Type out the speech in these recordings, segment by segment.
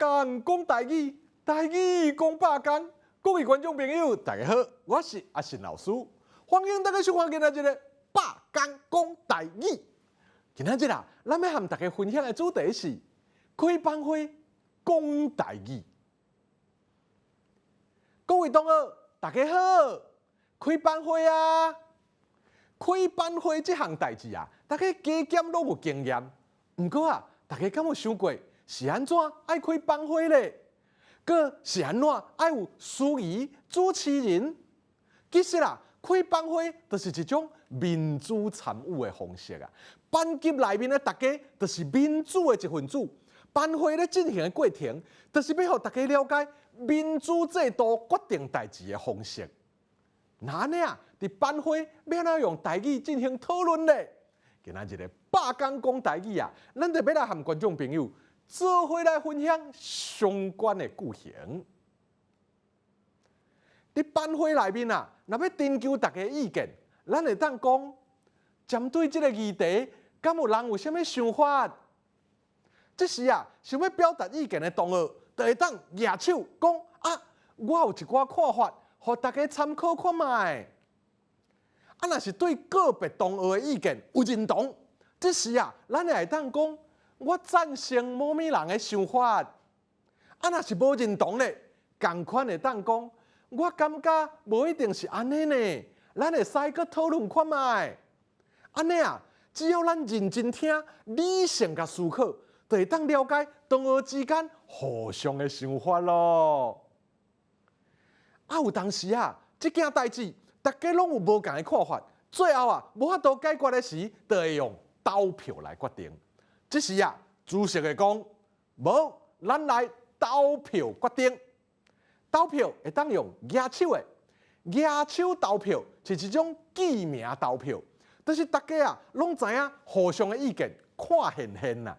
工講台語，台語講百工。各位觀眾朋友，大家好，我是阿信老師，歡迎大家收看今仔日的百工講台語。今仔日啊，咱欲和大家分享的主題是開班會講台語。各位同學，大家好，開班會啊！開班會這項代誌啊，大家加減攏有經驗。毋過啊，大家敢有想過是按怎愛開班會咧？閣是按怎愛有司儀主持人？其實啦，開班會就是一種民主參與的方式啊。班級內面的大家就是民主的一份子。班會咧進行的過程，就是欲予大家了解民主制度決定代誌的方式。那按呢啊，佇班會欲按怎用台語進行討論咧？今仔日的百工講台語啊，咱就欲來和觀眾朋友做伙來分享相關的句型。佇班會內面啊，若欲徵求大家意見，咱會當講，針對這個議題，敢有人有啥物想法？這時啊，想欲表達意見的同學，就會當舉手講啊，我有一寡看法，予大家參考看覓。啊，若是對個別同學的意見有認同，這時啊，咱會當講，我贊成某物人的想法。啊，若是無認同咧，仝款會當講，我感覺無一定是按呢呢，咱會使閣討論看覓。按呢啊，只要咱認真聽，理性共思考，就會當了解同學之間互相的想法囉。啊，有當時啊，這件代誌大家攏有無仝的看法，最後啊，無法度解決的時，就會用投票來決定。這時啊，主席會講：無，咱來投票決定。投票會當用舉手的，舉手投票是一種記名投票，就是大家啊攏知影互相的意見，看現現啦。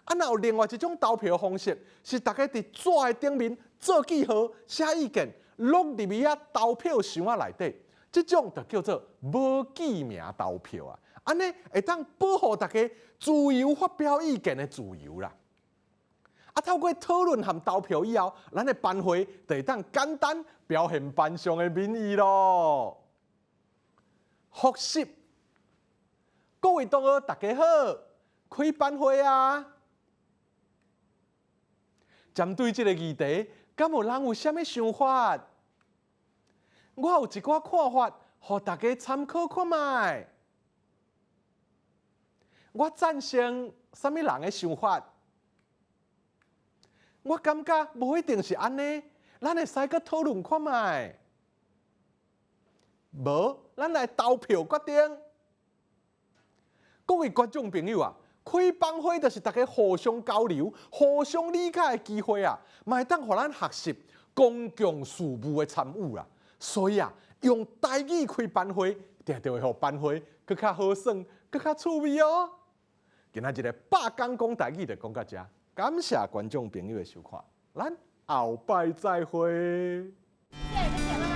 啊，若有另外一種投票方式，是大家佇紙的頂面做記號、寫意見，攏入去遐投票箱仔內底，這種就叫做無記名投票啊。按呢會當保護大家自由發表意見的自由啦。啊，透過討論和投票以後，咱的班會就會當簡單表現班上的民意囉。複習，各位同學大家好，開班會啊！針對這個議題，敢有人有啥物想法？我有一寡看法，予大家參考看覓。我贊成啥物人的想法？我感覺無一定是按呢，咱會使閣討論看覓。無，咱來投票決定。各位觀眾朋友啊，開班會就是大家互相交流、互相理解的機會啊，嘛會當予咱學習公共事務的參與啦。所以啊，用台語開班會，定定會予班會閣較好耍、閣較趣味哦。今仔日的百工講台語就講到遮，感謝觀眾朋友的收看，咱後擺再會。謝謝，謝謝。